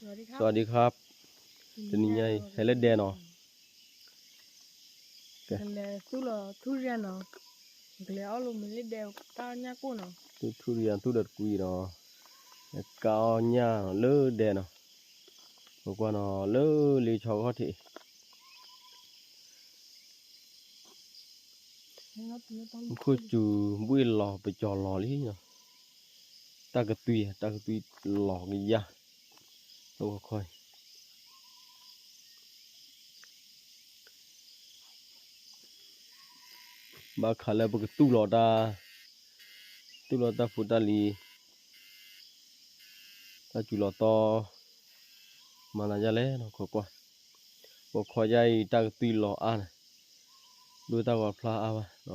สวัสดีครับ တနံၤညါအံၤ ဟဲလၢဒဲနီၤ ကလဲၤသူၣ်လီၤထူၣ်ရံၣ်နီၤ ကလဲၤအီၣ်လိာ်မ့ၤလၢဒဲ တၢ်ညၣ်ကိၣ်နီၤ သူၣ်ထူၣ်ရံၣ်သူၣ်ဒီးတကွံနီၤ ကါအီၣ်ညၣ်လၢဒဲနီၤ ပကွၢ်နီၤ လၢလ့ဆီခီၣ်ထံး မူခိၣ်စူၤဘှ့ၣ်လီၤပကၠီၤလီၤလံနီၤ တၢ်ကသွံ တၢ်ကသွံလီၤကယၢ် လၢဂီၤခီအံၤ ဘၣ်ဃးလၢပကသူၣ်လီၤတၢ် သူၣ်လီၤတၢ်ဖိတၢ်လံၤ တၢ်စူၤလီၤသီ မၤသးဒ်လဲၣ်နီၤ ခိးကွၢ် ဂီၤခီယါအံၤ တၢ်ကသွံလီၤအါန့ၣ် ဒိၣ်တၢ်ဂီၤဖျါအါဘၣ် ဒိၣ်တၢ်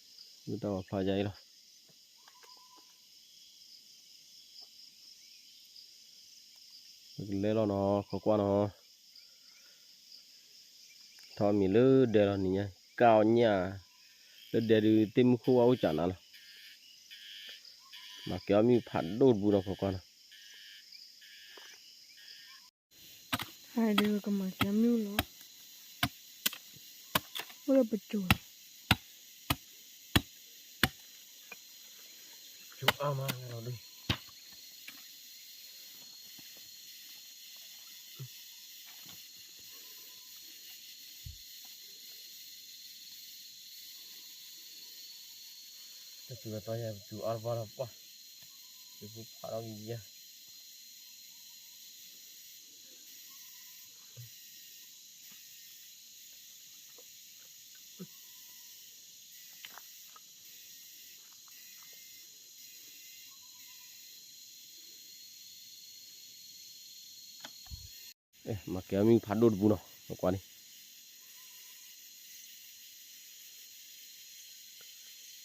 ဂီၤဖျါယါအံၤလီၤ ပကလဲၤလီၤနီၤ ခိးကွၢ်နီၤ ထီၣ်မံၤလၢဒဲလီၤနံၤညါ ကါအီၣ်ညၣ် လၢဒဲဒုးသ့ၣ်မုၢ်ခိၣ်ဝါအိၣ်စးနၤလီၤ မၤကဲအီၣ်မ့ၣ်ဖးဒိၣ်တပူၤနီၤ ခိးကွၢ်နီၤ ဟဲဒုးကမၤကဲမ့ၣ်လီၤ အိၣ်လၢပစိၤ စိၤအါမးလီၤဒုး တၢ်စူၤလီၤသီယါ ပစူၤအါတဘၣ်လီၤပှၢ် ပစူၤဖးထီၣ်ကယၢ် မၤကဲမ့ၣ်ဖးဒိၣ်တပူၤနီၤ ကွၢ်န့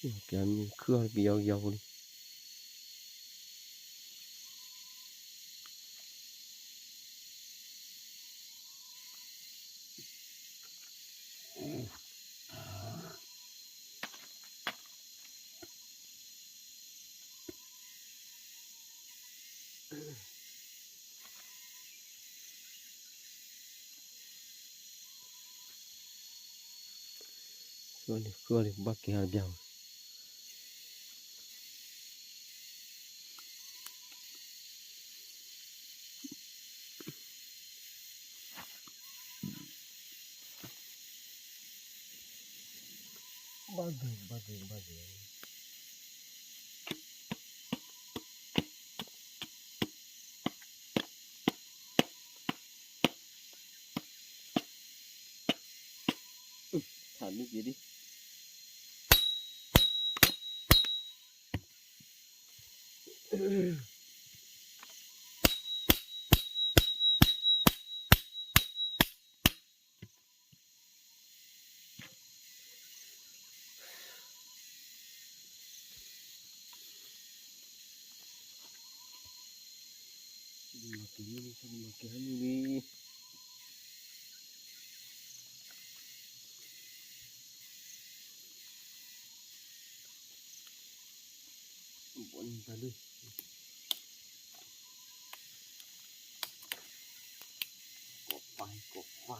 ၣ် ကဲမ့ၣ်ခုၣ်အီၤကယီကယီဖိလံ ဃုအီၤလံ ဃုအီၤလံ ဘၣ်ကဲဟးတဘျီ ဘၣ်ဂ့ၤ ဘၣ်ဂ့ၤ ဘၣ်ဂ့ၤ ထးမ့ၢ်က့ၤဒံး မၤကဲမ့ၣ်လံ မၤကဲမ့ၣ်လံ ဘီန့ၣ်တၢ်ဒုး ကိးပာ် ကိးပာ်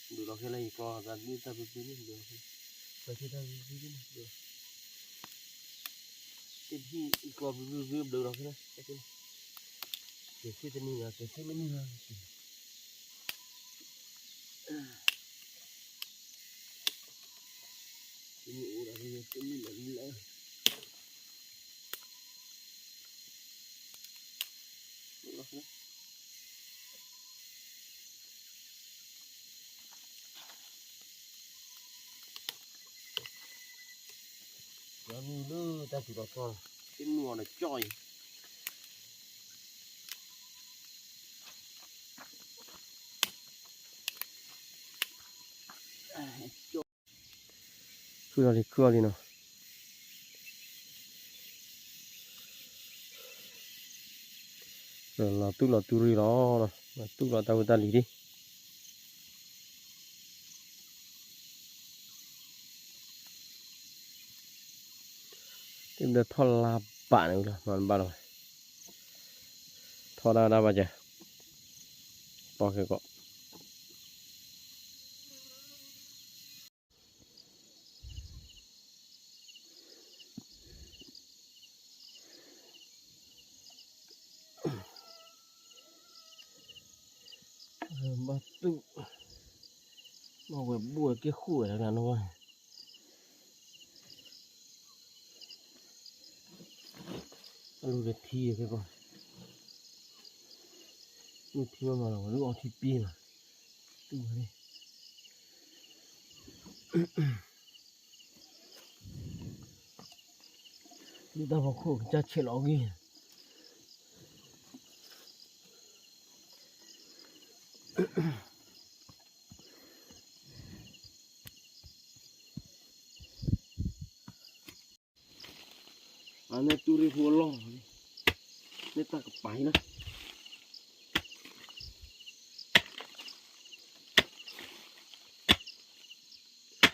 ဒုးလီၤခဲလၢာ် ယကျီၢ်သးဒုးတၢ်ပျံၤပျံၤန့ၣ် ဒုးလီၤခဲလၢာ် ပှၤဆ့တၢ်ပျံၤပျံၤန့ၣ် ဒုး တဟံၣ်ယကျီၢ်ပျံၤပျံၤ ဘျုးလီၤခဲလၢာ် ကဲဆ့တနံၤလီၤ ကဲဆ့မနုၤလီၤ တမ့ၢ်အိၣ်ဒီးတမ့ၢ်လၢ ယမုၢ်လၢတၢ်စူၤလီၤသီ တမုၢ်အီၤဒီးကၠီၣ်အံၤ ခုၣ်လီၤလံ ခုၣ်လီၤလံနီၤ လီၤသူၣ်လီၤသူၣ်ရံၣ်လီၤနီၤ လီၤသူၣ်လီၤတၢ်ဖိတၢ်လံၤဒံး ဒီးထီၣ်လါဘၣ်န့ၣ်လီၤ မၤတဘၣ်လီၤ, ထီၣ်ဒၣ်ဒၣ်ဘၣ်ကဲ, ပီၣ်ခဲကီး ဘၣ်တူၢ်, ဘၣ်ဝဲဘူၣ်ဝဲက့ၢ်ဃူဝဲတဂၤနီၤဝဲ, အလူၤတထံက့ၤကီး, လူၤထံမးမးလီၤ ဝဲလူၤအီထံပ့ၤလီၤ, တူၢ်ဝဲန့ၣ် ဒ်တၢ်ဖီခိၣ်ကစၢ်ဆဲးလီၤအဂ့ၢ်, အန့ၣ်တူၢ်ရ့ၣ်ဖိအလီၢ်, န့ၣ်တၢ်ကပၤအံၤလီၤ,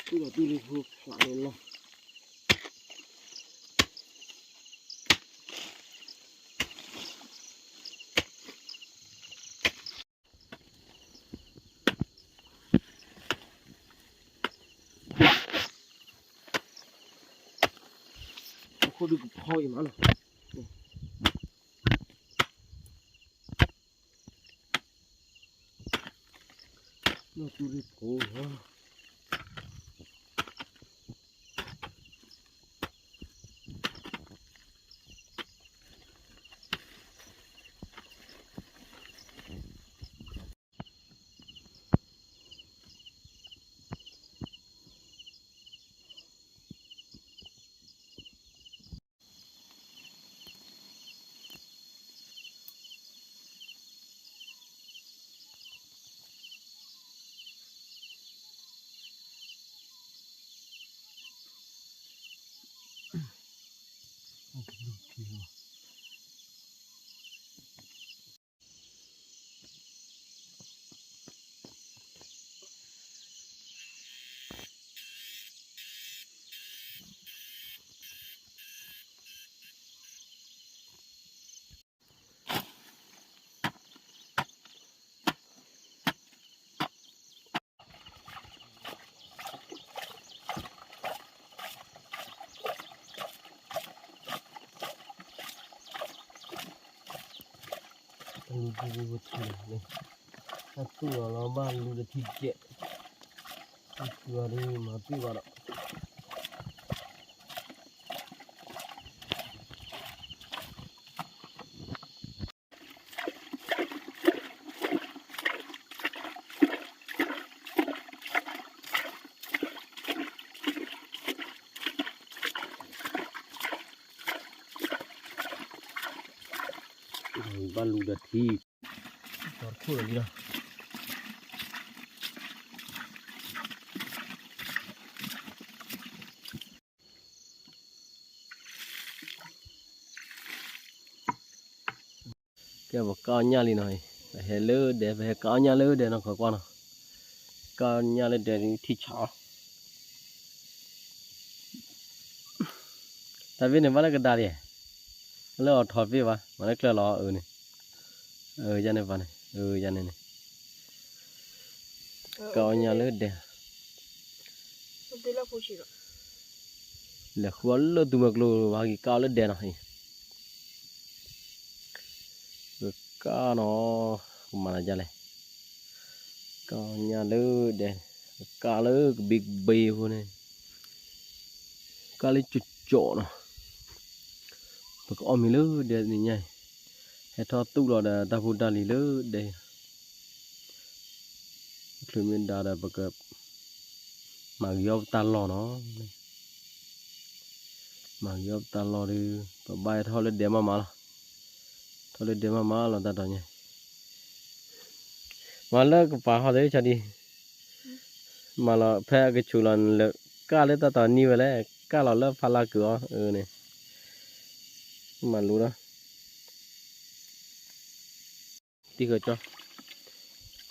တူၢ်ဒီးတူၢ်ရ့ၣ်ဖိဖျးန့ၣ်လီၤ. အခိၣ်ဒုးကဖီအံၤမးလီၤ, နီၢ်တူၢ်ရ့ၣ်ဖိလီၤ. လူၤဒ်ဝဲထံန့ၣ်, တၢ်သူၣ်လီၤလီၤဘၣ်လူၤတထံကဲး, တၢ်သူၣ်လီၤဒ်မၤပ့ၢ်ဘၣ်ဒီး ဘၣ်လူၤဒီးထံ, ကီၢ်ခိၣ်လီၤလီၤ. ကဲ ပကအီၣ်ညၣ်လံနီၤ, ပဟဲလၢဒဲ ပဟဲကအီၣ်ညၣ်လၢဒဲနီၤ ကွၢ်ကွၢ်နီၤ, ကအီၣ်ညၣ်လၢဒဲဒုးထံၣ်ဆးအီၤ, တၢ်ဘ့ၣ်န့ၣ် ဘၣ်လၢကဒါဒံး, လၢအီၤထီၣ်ဘ့ၣ်ဘၣ် မၤလၢကျၢၤလီၤအၢန့ၣ်, အၢ ယၤန့ၣ်ဘၣ်န့ၣ် အၢ ယၤန့ၣ်န့ၣ် ကအီၣ်ညၣ်လၢဒဲ, လဲၤဃုအီၣ်လၢသူမွဲကျိဘၣ်က့ၤ ကအီၣ်လၢဒဲနီၤ, ကကါနီၤ, ကမၤလၢယၤလဲၣ်, ကအီၣ်ညၣ်လၢဒဲ, ကကါလၢကဘ့ကဘ့အဃိန့ၣ်, ကါလၢကၠီကၠီနီၤ, ပကအီၣ်မ့ၤလၢဒဲန့ၣ်ညါအံၤ, ဟဲထီၣ်သူၣ်လီၤဒီးတၢ်ဖိတၢ်လံၤလၢဒဲ, ချုးမ့ၢ်ဒါဒီးပက မၤဂ့ၤအီၣ်ပတၢ်လီၢ်နီၤ, မၤဂ့ၤအီၣ်ပတၢ်လီၢ်ဒီး ပဘၣ်ထီၣ်လၢဒဲမးမးလီၤ, ထီၣ်လၢဒဲမးမးလီၤ တၢ်တီၤညါ, မၤလၢကပၤဟီၣ်သ့ၣ်ဆါဒံး, မၤလီၤဖဲအကဆူးလီၤ နလဲၤကၢ်လၢတၢ်တီၤနံၣ်ဝဲလဲၣ်, ကၢ်လီၤလၢဖးလၢ်ကုာ်အီၤန့ၣ်, မၤလိဒီး တံၢ်ဃီကၠီ,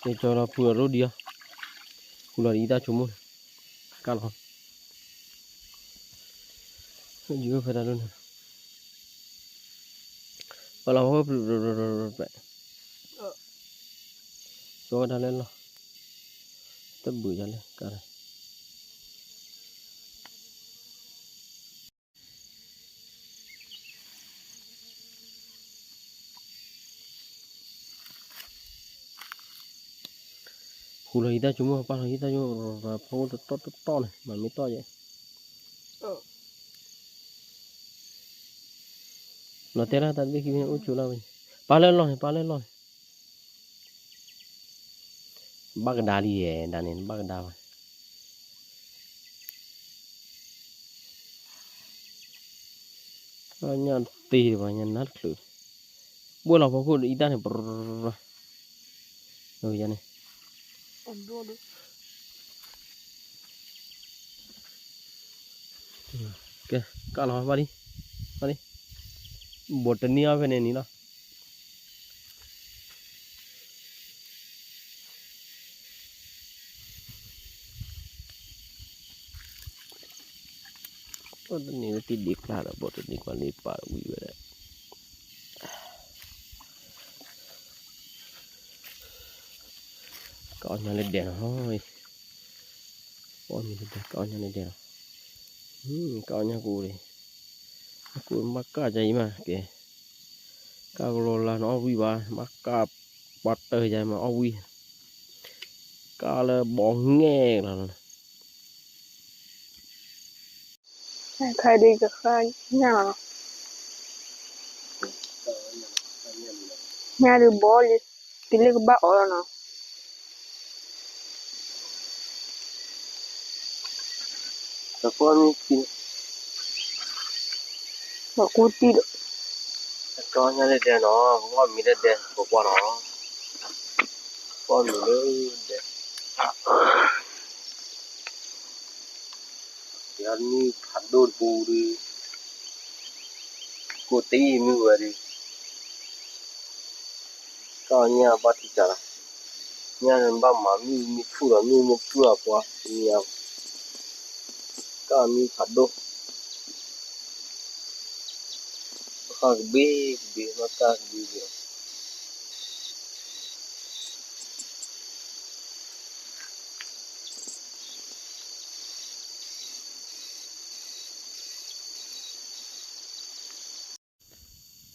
ကၠီလီၤဖုအရိဒံးအီၤ, ဖုလီၤဒ်အံၤတၢ်ဆိကမိၣ်န့ၣ်, ကၢ်လီၤ, ယဖဲတၢ်လၢန့ၣ် လီၤ, စီၤဝဲဒၣ်လၢလီၤ, တဘုးယၤလၢကါလီၤ. ဖူလီၤယံၤတၢ်ဆိကမိၣ်, ပာ်လီၤယံၤတၢ်ဆိကမိၣ်, ဖီခိၣ်တတီၢ်တတီၢ်န့ၣ် မၤမ့ၢ်တီၢ်ယဲ, လီၤတဲာ်လၢတၢ်သ့ၣ်ခံမ့ၢ်အိၣ်ဆိးလၢဝဲ, ပာ်လၢလီၢ်န့ၣ်, ပာ်လၢလီၢ်န့ၣ်, ဘၣ်ကဒါလံယဲ, ဒၣ်န့ၣ် ဘၣ်ကဒါဘၣ်. ညၣ်တသ့ဘၣ်, ညၣ်နါတချုး, ဘှဲၣ်လီၤဖီခိၣ်အံၤတၢ်န့ၣ်, ယၤန့ၣ်, ကဲ, ကၢ်လီၤဘၣ်လံ, ဘၣ်လံ, ဘိးတနံၤအီၤဖဲန့ၣ်န့ၣ်လီၤ. ဘိးတနံၤလၢတံၢ်ဒ့ကျါဒီး ဘိးတနံၤကွၢ်လံပာ်ဝံၤဝဲဒၣ်, ကအီၣ်ညၣ်လၢဒဲးနီၤ, ကအီၣ်မ့ၤလၢဒဲး, ကအီၣ်ညၣ်လၢဒဲးနီၤ, ကအီၣ်ညၣ်ကူဒံး, ကူမၤကၢ်ကါအံၤမးကဲ, ကၢ်ကလိလၢနအီၣ်ဝံၣ်ဘၣ်, မၤကၢ်ပှၤတၢၢ်ယါမၤအီၣ်ဝံၣ်, ကၢ်လၢဘီငဲၢ်လီၤလီၤ. ခါဒုးကဃၣ်ညၣ်လီၤနီၤ, ညၣ်ဒုးဘီလံ, တုၤလၢကဘၣ်အီၣ်လီၤနီၤ. တၢ်ပီမ့ၢ်ခံ, ပှၤကူတံၢ်ဒီး, ကီၢ်ညါလၢဒဲးနီၤ, ပကအီၣ်မ့ၤလၢဒဲး ပကွၢ်နီၤ, ပကအီၣ်မ့ၤလၢဒဲး. ယမ့ၢ်ဖးဒိၣ်တပူၤဒီး, ကိးတ့ၢ်မ့ၢ်ဝဲဒီး, ကီၢ်ညါဘၣ်ထံကၢ်လီၤ, ညါန့ၣ်ဘၣ်မၤမ့ၢ်မ့ၢ်ဆူၣ်လီၤ, မ့ၢ်မ့ၢ်ဆူၣ်လီၤပှၤ, မ့ၢ်, ကီၢ်မ့ၢ်ဖးဒိၣ်, ဃၣ်ကဘ့ကဘ့, မၤကၢ်ကဘ့ကဘ့လီၤ.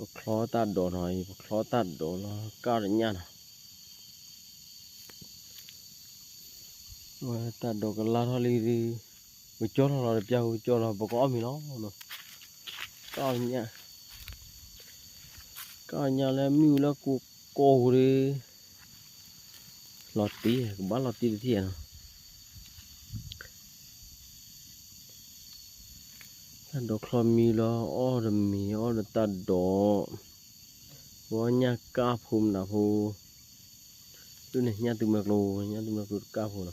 ပချီတၢ်ဒိးနီၤအံၤ, ပချီတၢ်ဒိးလီၤကၢ်တညၣ်နီၤ, ဝဲတၢ်ဒိးကလါထီၣ်လံဒီး, ပကၠီထီၣ်လီၤတပျၢ်, ပကၠီလီၤ ပကအီၣ်မ့ၤလီၤ, ကၢ်ညၣ်, ကၢ်ညၣ်လၢမ့ၣ်အူလၢကိးကိးဒီး, လီၤတံၢ်, ကဘၣ်လီၤတံၢ်တထံၣ်နီၤ. တၢ်ဒိးချီမံလီၤ, အီၣ်တမံၤ, အီၣ်ဒီးတၢ်ဒိး, ပအီၣ်ညၣ်ကၢ်ဖိမနုၤဖိ, ဒ်န့ၣ် ညၣ်သုးမၢကျိၤ, ညၣ်သုးမၢကျိၤတကၢ်ဖိနီၤ.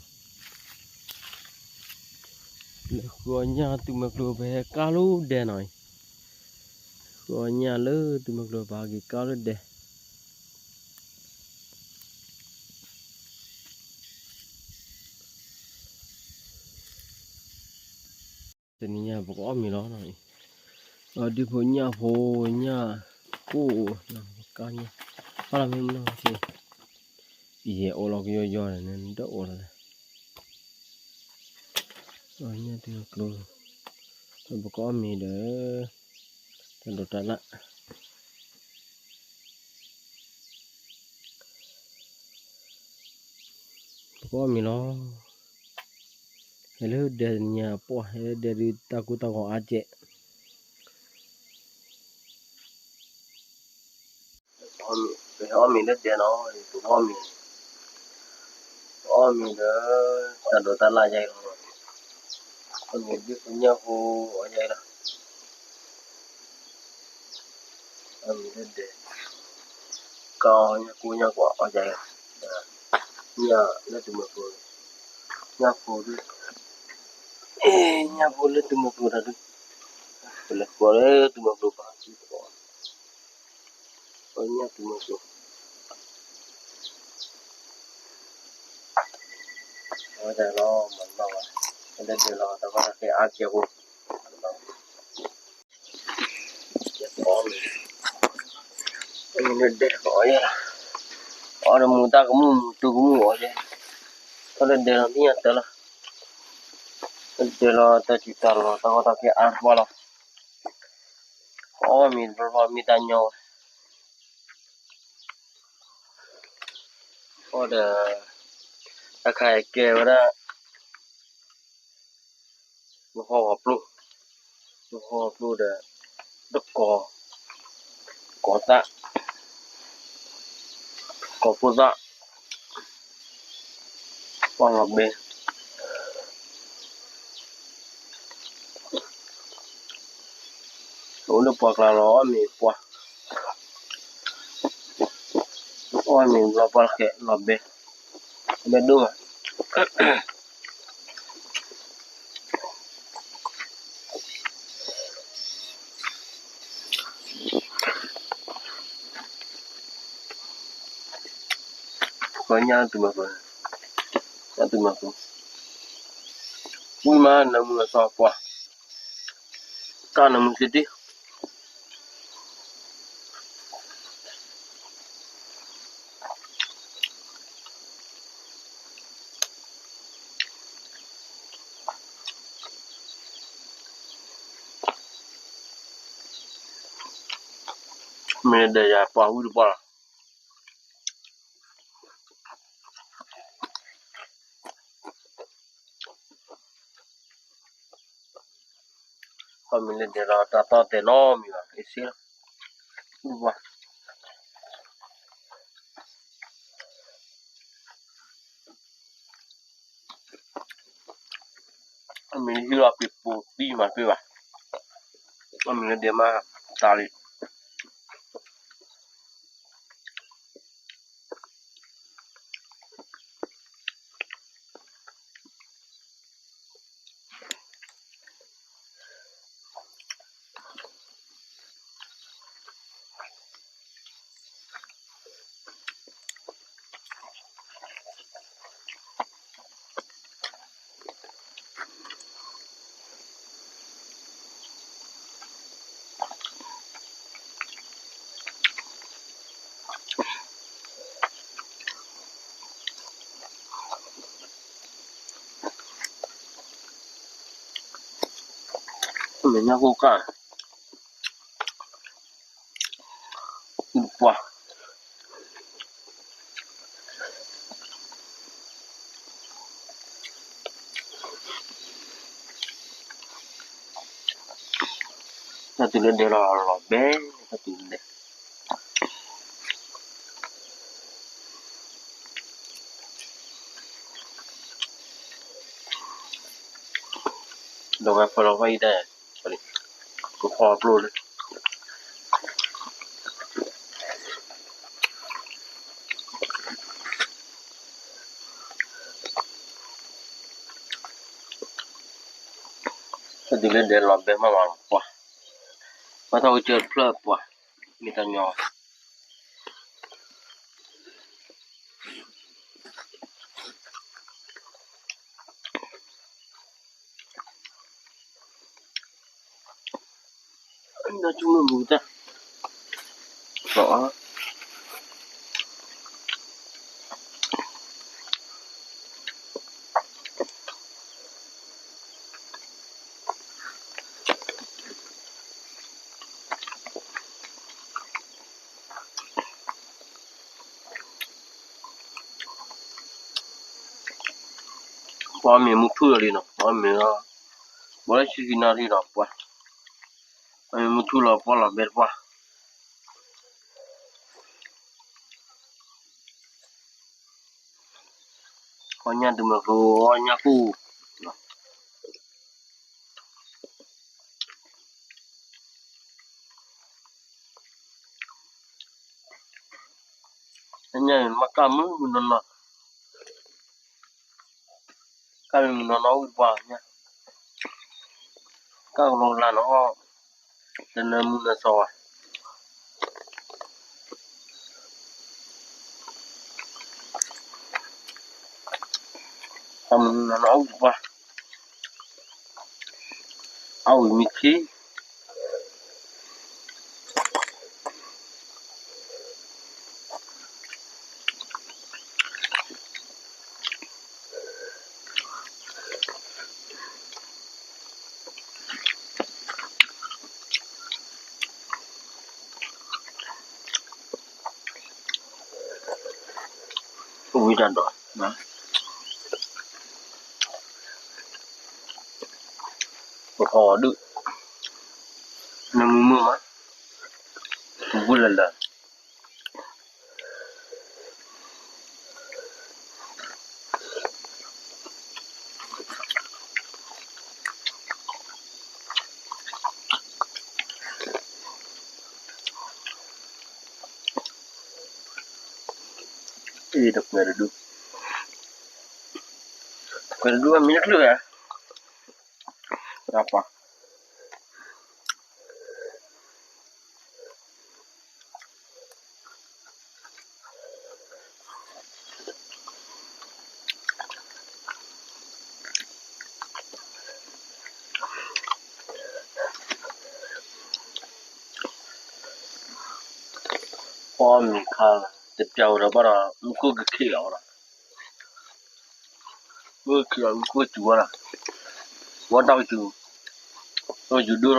လဲၤဃုအီၣ်ညၣ်သုးမၢကျိၤ ပဟဲကၢ်လၢဒဲးနီၤအံၤ, ဃုအီၣ်ညၣ်လၢသုးမၢကျိၤ ပဟဲက့ၤကၢ်လၢဒဲး. တနံၤညါပကအီၣ်မ့ၤလီၤနီၤအံၤ, ဒ်ဖိညၣ်ဖိ, ညၣ်ကိၢ်, ကၢ်ညၣ်, ဖးလီၤမ့ၢ်မနီၤ, ယဲၢ်အိၣ်လီၤကယီယီန့ၣ် နဒၢအိၣ်လီၤလဲၣ်. ညၣ်သုးမၢကျိၤ, ပကအီၣ်မ့ၤဒီး, တၢ်ဒိးတၢ်လၢ် ပကအီၣ်မ့ၤလီၤ. ဟဲလၢဒဲးတနံၤညါအပှၢ်, ဟဲလၢဒဲးဒုးတၢ်ကိၢ်တၢ်ဂီၤအါကဲး. ပဟဲအီၣ်မ့ၤလၢဒဲးနီၤ, ပကအီၣ်မ့ၤ, ပအီၣ်မ့ၤဒီး, တၢ်ဒိးတၢ်လၢ်ယါအံၤလီၤ, အီၣ်မ့ၤဒ်ဖိညၣ်ဖိအီၤယါအံၤလီၤ. အီၣ်မ့ၤလၢဒဲး, ကၢ်အီၣ်ညၣ်ကိၢ်ညၣ်ကွၢ်အီၤယါအံၤလီၤ. ညၣ်လၢသုးမၢကျိၤ, ညၣ်ဖိ, ညၣ်ဖိလၢသုးမၢကျိၤတၢ်ဒုး, ပလဲၤဃီၤလၢသုးမၢကျိၤဘၣ်, ပအီၣ်ညၣ်သုးမၢကျိၤ. အဝဲဒၣ်လီၤမၤနီၣ်ဘၣ်, လၢဒဲးလီၤ တၢ်ကီတၢ်ခဲအါကဲးဖိ, ယအီၣ်မ့ၤ, ဒဲးအီၣ်ယဲလီၤ, အီၣ်ဒီးမူတၢ်ကမူၣ် မူတူကမူၣ်အီၣ်ယဲ, အီၣ်ဒီးဒဲးလီၤနံၣ်ညါတၢ်လီၤ, ဒဲးလီၤတၢ်စံးတၢ်လီၤ တၢ်ကီတၢ်ခဲအါတပှၢ်လီၤ, အီၣ်မ့ၤတဘျီဘျီမ့ၢ်တၢ်ညီဝဲ, အီၣ်ဒီး တၢ်ခါအံၤကဲဝဲဒၣ် မုၢ်ဟီၣ်ဂီၤပျိၢ်, မုၢ်ဟီၣ်ဂီၤပျိၢ်ဒီး တကီၤ, ကီၤသၣ်, ကီၤဖိသၣ်, ပှၢ်လီၤဘဲ, အိၣ်လၢပှၢ်ကျါလီၤ အီၣ်မ့ၤပှၢ်, အီၣ်မ့ၤဘျီပှၢ်လီၤခဲလီၤဘဲ, ဘဲဒိၣ်မး ပှၤညၣ်တုၤမၤပှဲၤ, ညၣ်တုၤမၤပှဲၤ, ဝံၣ်မးနၢမူအစီၤပှၢ်, တၢ်နၢမူသ့တ့ၢ် မ့ၢ်ဒီးယၤပှၤဝံၣ်တပှၢ်လီၤ. ခီမ့ၢ်လၢဒဲးလီၤ တၢ်သီတဲာ်နီတမံၤဘၣ် အ့ၣ်စ့လီၤ. အမ့ၢ်ဟံၣ်လီၤပံၤပူၤသံမၤတပ့ၢ်ဘၣ်. အမ့ၢ်လၢဒဲးမး တၢ်လံ မ့ၢ်ညါကိၣ်ကၢ် ပှၢ် တၢ်တုၤလၢဒဲးလီၤ လီၤဘဲ တၢ်တုၤလၢဒဲး ဒီးဝဲဖီလီၤဖီအံၤဒၣ် ကဖီပျိၢ်လၢ တၢ်တုၤလၢဒဲးလီၤဘဲမးမးလီၤပှၢ်, ဘၣ်တၢ်အိၣ်ကၢတဖျၢၣ်ပှၢ်, မ့ၢ်တၢ်ညီ နၢ်ဆူၣ်မုၢ်မူတၢ် ပှၤမ့ၢ်မူထူလီၤလံနီၤ, ပှၤမ့ၢ်လီၤ, ပှၤလၢဆံးကံနီၤလံနီၤ, ပှၤမ့ၢ်မူထူလီၤ ပှၢ်လီၤဘဲတပှၢ်, ပှၤညၣ်ဒုးမၤဖိ ပှၤညၣ်ကူၣ် ညၣ်မ့ၢ်ကၢ်မုၢ်မုၢ်နီၢ်နီၢ်, ကၢ်မုၢ်မုၢ်နီၢ်နီၢ်ဝံၣ်ပှၢ်ညၣ်, ကၢ်ကလိလါနီၢ်, တနၢမူနၢစီၤဝဲ, ကၢ်မုၢ်မုၢ်နီၢ်နီၢ်ဝံၣ်ပှၢ်, အဝံၣ်မ့ၢ်ခံ တၢ်ဒိး, ပဖီအီၤဒုး, နမုာ်မုာ်မး, ပူၤလၢလၢ တကွဲးတဒူၣ်, တကွဲးတဒူၣ်မ့ၢ်တချုးဧါ, တၢ်ပှၤ အီၣ်မ့ၤခါလီၤ တပျၢ်ဝဲဒီးဘၣ်ဒီး မူခိၣ်ကခံးလီၤဝဲဒီး, မူခိၣ်ကခံးလီၤ မူခိၣ်စူၤဝဲဒီး, ဝဲတၢ်ကစူၤ, တၢ်ကစူၤဒိၣ်ထ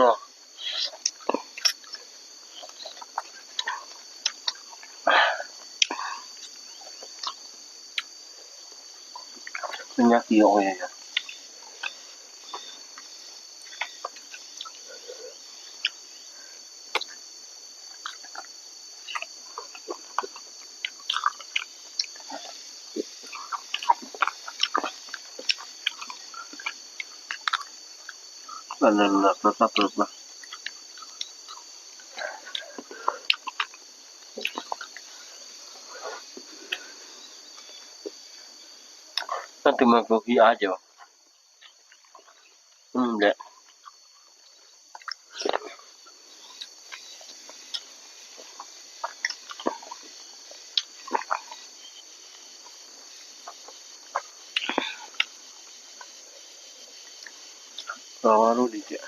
ီၣ် ညါက့ၤအီၤယၤယၤ, ဘၣ်လၢလၢပျၢ်ပျၢ်ပျၢ်ပျၢ်, တၢ်တုၤမၤကျိၤဟံးအါကဲဘၣ်, ဘျဲၣ် အဝဲဒၣ်ဒ်ကဲ,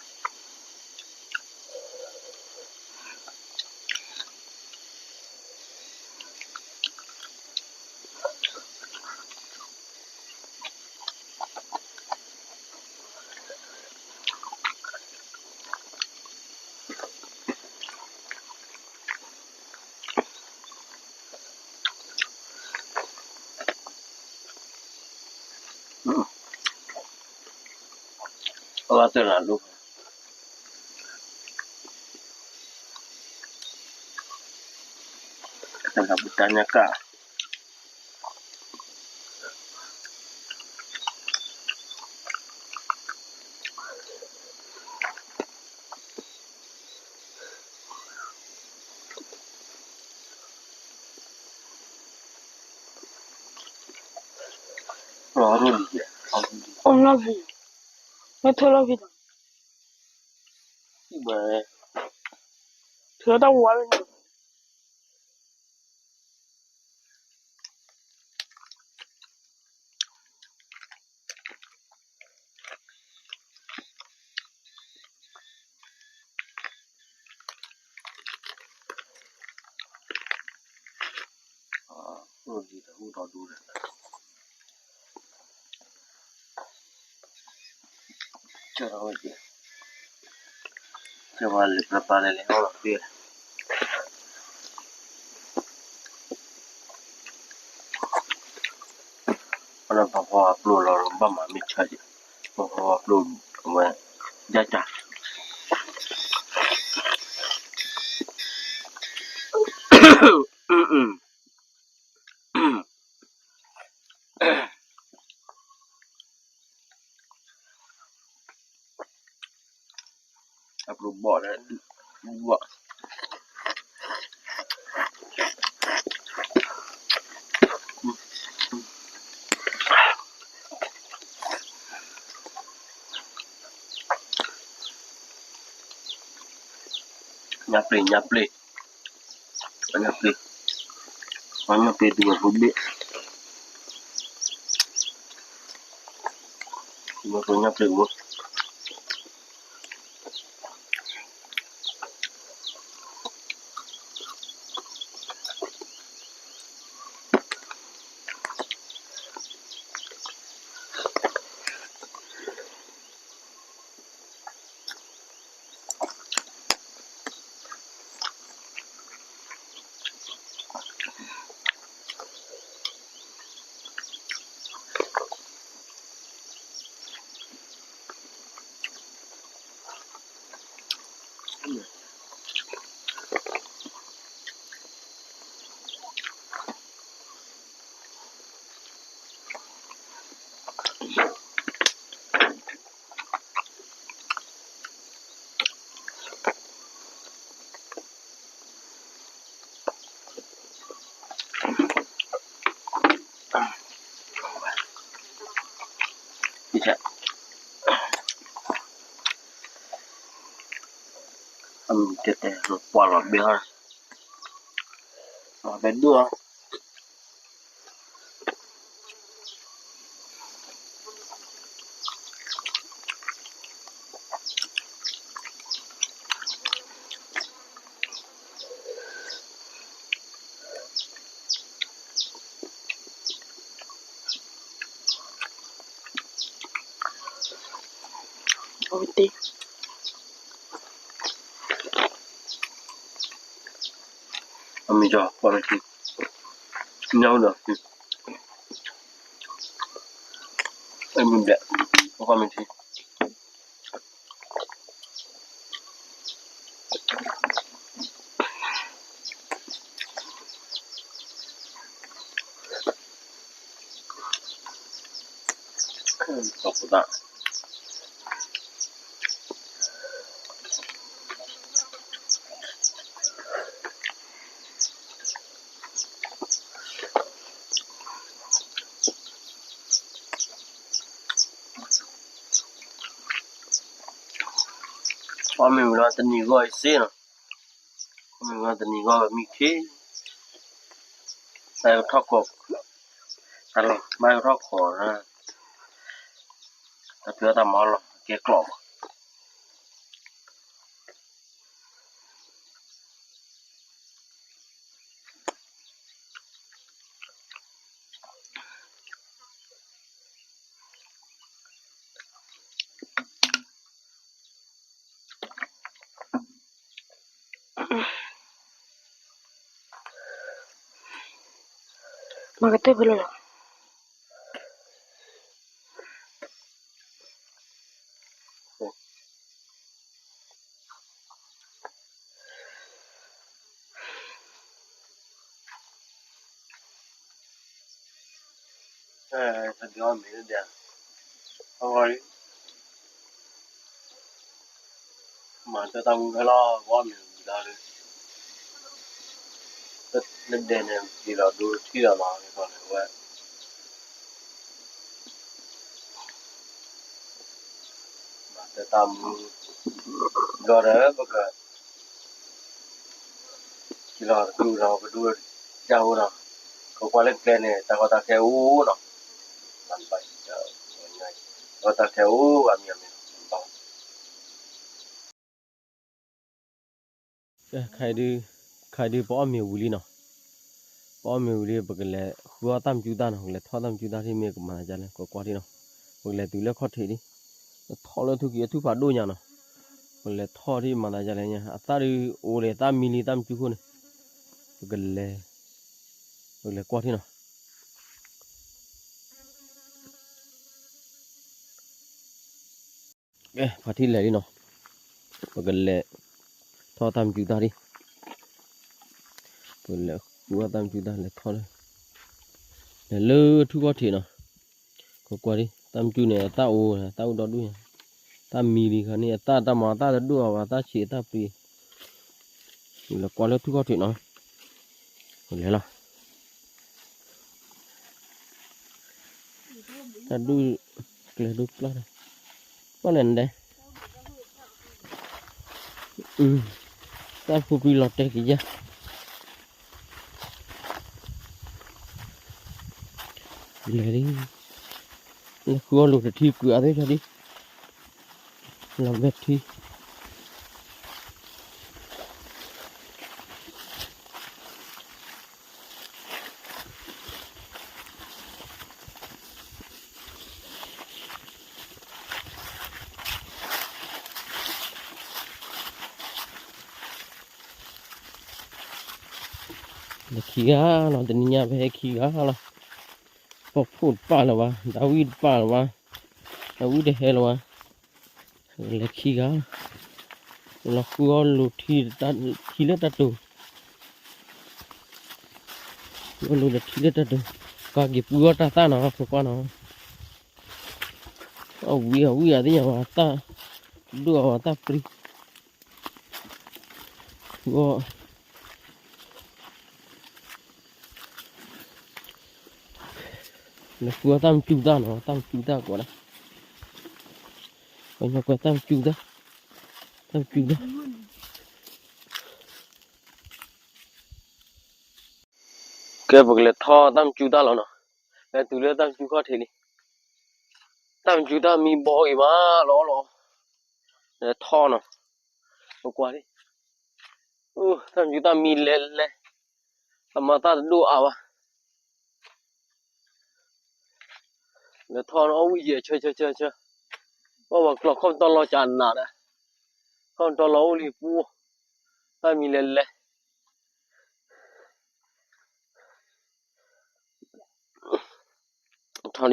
အဝဲသ့ၣ်လၢဒိၣ်, တၢ်လၢပတၢ်ညါကၣ် လီၤရူၢ်လံ, အိၣ်လီၢ်ဖံး, မ့ၢ်ထၢလီၢ်ဖံးဒီး, ထၢတၢ်ဝါဝဲန့ၣ် ကဲဝဲလၢပျၢ်ပျၢ်လဲၣ်လဲၣ် ဟီၣ်လီၤသ့, အလၢပှၤဖီအပျိၢ်လီၤ ဘၣ်မၤမ့ၢ်ဆါက့ၤ, ပှၤဖီအပျိၢ်အဝဲ, ယၢ်ကၢ် အပျိၢ်ဘီၣ်လၢ, ဘီၣ်, ညၣ်ပျ့ၤ ညၣ်ပျ့ၤ, ညၣ်ပျ့ၤ, ညၣ်ပျ့ၤဒုးဝဲဖိဘ့ၣ်, ဒုးဝဲဖိညၣ်ပျ့ၤဝဲ. တဲတဲ ပှၤလီၤဘ့ၣ်ဟီ, လီၤဘ့ၣ်ဒိၣ်လီၤ. အမ့ၢ်ကီး ကွၢ်မ့ၢ်ထံ, ညၣ်အိၣ်ဒီး, အမ့ၢ်ဘျဲၣ်, ကွၢ်မ့ၢ်ထံ. အီၣ်မ့ၤဝံၤလီၤ တနံၤဂီၢ်အံၤစ့ၢ်နီၤ, အီၣ်မ့ၤဝံၤလီၤ တနံၤဂီၢ်မံခ့, တၢ်ကထီၣ်ခိး, တၢ်လီၤ ဘၣ်ကထီၣ်ခိး, တၢ်ဖံးအီၣ်တၢ်မၤအီၣ်လီၤ ကဲကျိးဘၣ်. မၤကတၢၢ်ဖဲလဲၣ်လီၤ. မၤတၢ်တၢ်မူဖဲလီၤ ဝီမ့ၤဝံၤလီၤ, လၢဒဲန့ၣ် က့ၤလီၤဒိထံၣ်လီၤမး ဝဲ မၤတၢ်တၢ်မူ ဒီးပက က့ၤလီၤတကျိၤဒီး ပဒိၣ်ကအိၣ်ဒီး ကကွၢ်လၢကျဲန့ၣ် တၢ်ကီတၢ်ခဲအိၣ်နီၤ, တၢ်ကီတၢ်ခဲအိၣ်အမံၤအမံၤ ခါဒုး ခါဒုးပအီၣ်မ့ၤဝံၤလံနီၤ, ပအီၣ်မ့ၤဝံၤလံ ပကလဲၤဃုအီၣ်တၢ်မၤကူတၢ်နီၤ, ပကလဲၤထီၣ်တၢ်မၤကူတၢ်ထံၣ်မ့ၢ်ကမၤသးဒ်လဲၣ် ကွၢ်ကွၢ်ထံၣ်နီၤ, ပကလဲၤတုၤလၢခီၣ်ထံးလံ, ထီၣ်လၢထူၣ်က့ၤအထူၣ်ဖးဒိၣ်ညါနီၤ, ပကလဲၤထီၣ်ထံၣ်မၤသးဒ်လဲၣ်ညါ အသၣ်ဒုးအိၣ်ဒီး သၣ်မံလံ တၢ်မၤကူခိၣ်န့ၣ်, ပကလဲၤ ပကလဲၤကွၢ်ထံၣ်နီၤ. ကဲ ဖါထံၣ်လဲၤလံနီၤ, ပကလဲၤထီၣ်တၢ်မၤကူတၢ်ဒံး, ပကလဲၤဃုအီၣ်တၢ်မၤကူတၢ် လဲၤထီၣ်လၢ လဲၤလၢထူၣ်ခီၣ်ထံးနီၤ, ကွၢ်ကွၢ်ဒံး တၢ်မၤကူန့ၣ် အသၣ်အိၣ် အသၣ်အိၣ်ဒီဒူၣ်ညါ, တၢ်မံလံခါန့ၣ် အသၣ်တၢ်မၤအသၣ်တဒိၣ်အီၤဘၣ် သၣ်ဆံးအသၣ်ပှ့ၤ, လဲၤကွၢ်လၢထူၣ်ခီၣ်ထံးနီၤ, လဲၤလီၤ. တၢ်ဒူၣ် ကျဲဒိၣ်ပျၢ်, ပျၢ်လဲၣ်နဒဲး, တၢ်ဖိပျံၤလီၤတဲာ်က့ၤယၤ, လဲၤလံ, လဲၤဃုအီၣ်လိာ်တထံကွံာ်အသ့ၣ်ဒံး, လီၤဘဲထံ လဲၤခံဂၤလီၤ, တနံၤညါဖဲခံဂၤလီၤ, ပီၢ်ဖှိၣ်တပာ်လၢၤဘၣ်, ဒၤဝံၣ်တပာ်လၢၤဘၣ်, ဒၤဝံၣ်တဟဲလၢၤဘၣ်, လဲၤခံဂၤ, လီၤဃုအီၣ်လိာ်ထံလၢတၢ်တိၤ, ဃုအီၣ်လိာ်ဒီးထံလၢတၢ်တိၤ, ပှၤက့ၤပှ့ၤအီၣ်တၢ်သၣ်နီၤ ဖိခွါနီၤ, အဝံၣ်အဝံၣ်အသ့ၣ်ညါဘၣ် အသၣ်ဒိၣ်အီၤဘၣ် သၣ်ပှ့ၤ ဃုအီၣ် ဃုအီၣ် လဲၤဃုအီၣ်တၢ်မၤစူၢ်တၢ်နီၤ, တၢ်မၤစူၢ်တၢ်ကိးဒၣ်, ပှၤညီကွဲတၢ်မၤစူၢ်တၢ်, တၢ်မၤစူၢ်တၢ်, ကဲ ပကလဲၤထီၣ်တၢ်မၤစူၢ်တၢ်လီၤနီၤ, လဲၤတုၤလၢတၢ်မၤစူၢ်ခီၣ်ထံးလံ, တၢ်မၤစူၢ်တၢ်မံဘီဂ့ၤမးလီၤလီၤ, လဲၤထီၣ်နီၤ,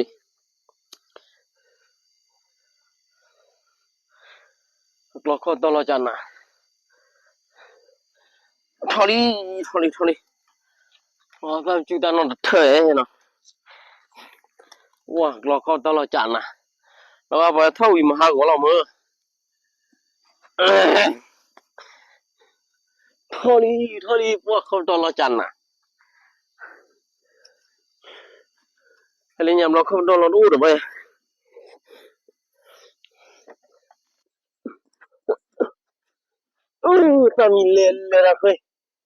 ပကွၢ်လံ, တၢ်မၤစူၢ်တၢ်မံလဲၤလဲၤ, အမၤတၢ်တဒိၣ်အါဘၣ် လဲၤထီၣ်နီၤ အီၣ်ဝံၣ်ယဲၢ်ဆၢဆၢဆၢဆၢ, ဘၣ်ပှၤကျီခီၣ်ပတီၢ်လီၤကးနးဒီး, ခီၣ်ပတီၢ်လီၤအိၣ်လံပူ, တၢ်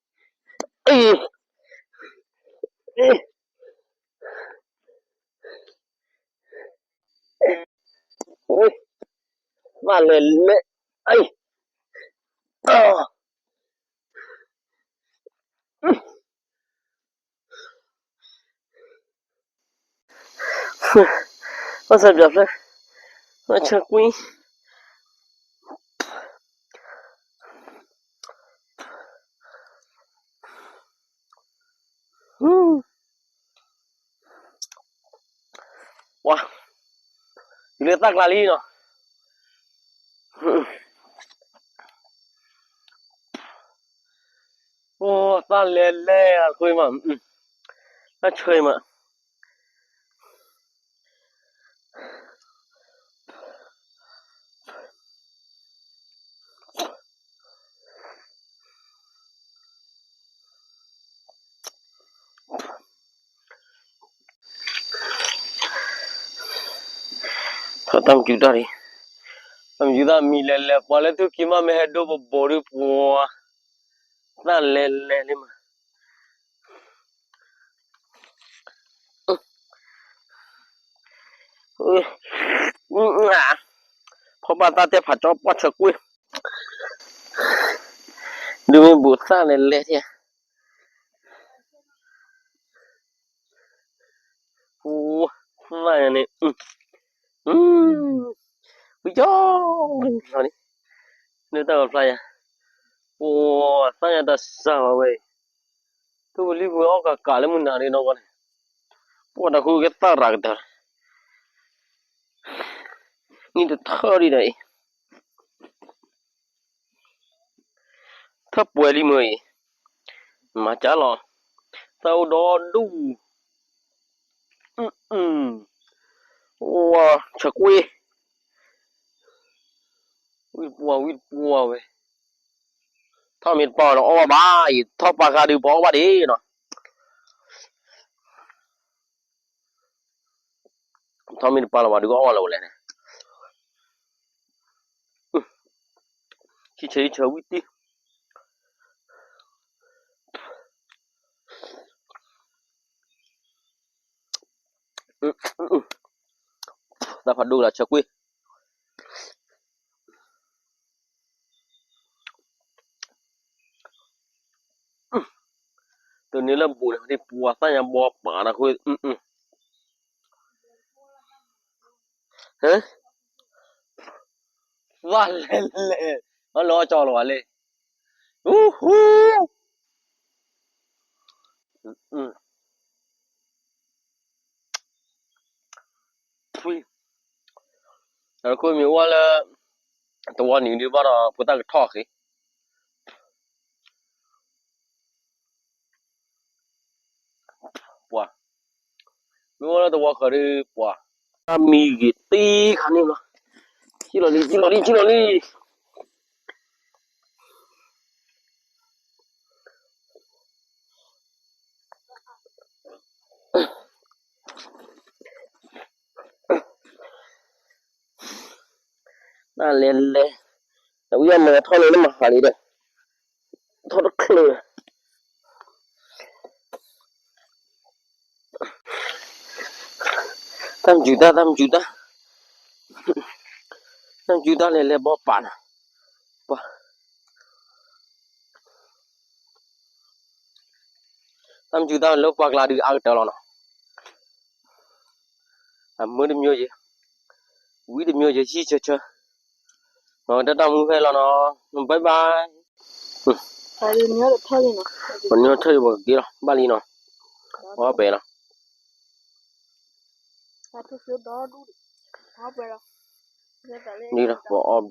မံလဲၤလဲၤ, ထီၣ်လံ, ကျီခီၣ်ပတီၢ်လီၤကးနး, ထီၣ်လံ, ထီၣ်လံ ထီၣ်လံ, တၢ်မၤစူၢ်တၢ်နီၢ်တထၢၣ်နီၤ, ဝါ ကျီခီၣ်ပတီၢ်လီၤကးနး, လီၤဂာ်ပှၤထီၣ်ဝံၤမၤဟးဂီၤလီၤမၢ် ထီၣ်လံ ထီၣ်လံ ပှၢ်ခီၣ်ပတီၢ်လီၤကးနး, ဟဲလၢညါဘျီခီၣ်ပတီၢ်လီၤတအိၣ်ဒီးဘၣ်, တၢ်မံလဲၤလဲၤတၢ်ဃ့, ဘၣ်လဲၤလဲၤ, ဘၣ်ဆၣ်ပျးဖျၢၣ်, ဘၣ်ဆၣ်ကွံ, ဝါ, တုၤလၢတၢ်ကျါလံနီၤ, အိၣ်တၢ်လဲၤလဲၤအဃိမး, တၢ်ဆၢမး ထီၣ်တၢ်မၤစူၢ်တၢ်လံ, တၢ်မၤစူၢ်တၢ်မံလဲၤလဲၤ ပှၤလၢထူၣ်ကံမးမ့ၢ်ဟဲဒိပဘိးဒုးပှၤ, တၢ်လဲၤလဲၤလံမး, ဖီၣ်ဘၣ်တၢ်တဲဖးကၠီပှၢ်ဆၢကွံာ်, ဒုးမ့ၢ်ဘူးသၣ်လဲၤလဲၤထံၣ် အိၣ်သၣ်ညါန့ၣ်, ဝံၤကၠီ, လီၤန့ၣ်, လၢတၢ်ဂီၤဖျါယၤ, အိၣ်သၣ်ညါတၢ်စၢ်ဝဲအံၤ, ထူၣ်ပလံၤပှဲၤအီၣ်ကးကးလၢမုၢ်နၤဒ်နီၢ်ကီၢ်န့ၣ်, ပှၤတၢ်ဃုကဲသၣ်ရၤကတၢၢ်, နံၣ်တထၢၣ်ဒံးဒီးအံၤ ထၢၣ်ပှဲၤလံမ့ၢ်အံၤ, မၤကၢ်လီၤ, သၣ်အိၣ်ဒီဒူၣ်, ဝါ, ဆၢကွံာ်, ဝံၣ်တပှၢ်ဝံၣ်တပှၢ်ဝဲ, ထီၣ်မ့ၢ်တပၢ်ဒီးအီၣ်ဘၣ်ဘၣ်အံၤ, ထီၣ်ပာ်ဃာ်ဒုးပှၤအီၣ်ဘၣ်ဒံးနီၤ ထီၣ်မ့ၢ်တပာ်လီၤဘၣ်ဒုးကအီၣ်လၢၤဝဲလဲၣ်န့ၣ်, ဆံဆၢဆၢဝံၣ်တံၢ်, တၢ်ဖးဒိၣ်လၢဆၢကွံာ် တန့ၢ်လၢဘူးန့ၣ် ပှၤသၣ်ညါဘီပာ်နၤဃိ, သၣ်လဲၤလဲၤ, အလီၤကၠီလီၤဝဲလဲၣ်, ဟူဟူ ထွံၣ်, တၢ်တခိၣ်မ့ၢ်အိၣ်လၢ တဝီနံၤဒုးဘၣ်ဒီး ဖိသၣ်ကထီၣ်ဃ့, ပှၤ, မ့ၢ်အိၣ်လၢတဝီဃၢၤဒုးပှၤ, တၢ်မံဂ့ၤတ့ခါန့ၣ်လီၤ, ကံၣ်လီၤလံ ကံၣ်လီၤလံ ကံၣ်လီၤလံ. တၢ်လဲၤလဲၤ, တဝံၣ်အမဲာ်ထီၣ်န့ၣ် နမၤဟးလံဒီး, ထီၣ်တချုး, တၢ်မၤစူၤတၢ် တၢ်မၤစူၤတၢ်, တၢ်မၤစူၤတၢ်လဲၤလဲၤဘီပာ်နၤ, ပှၤ တၢ်မၤစူၤတၢ်လၢပှၤကျါဒုးအါကတၢၢ်လီၤနီၤ, အမၢတမျိုးယဲ, ဝံတမျိုးယဲ ဟံၣ်ဆၢဆၢ, တၢ်တၢ်မူဖဲလီၤနီၤ, bye bye, ပှၤနထၢၣ်ယံၤပှၤကက့ၤလီၤ ဘၣ်လံနီၤ, အီၣ်ပဲလီၤ, ဒ်ဒီးပအီၣ်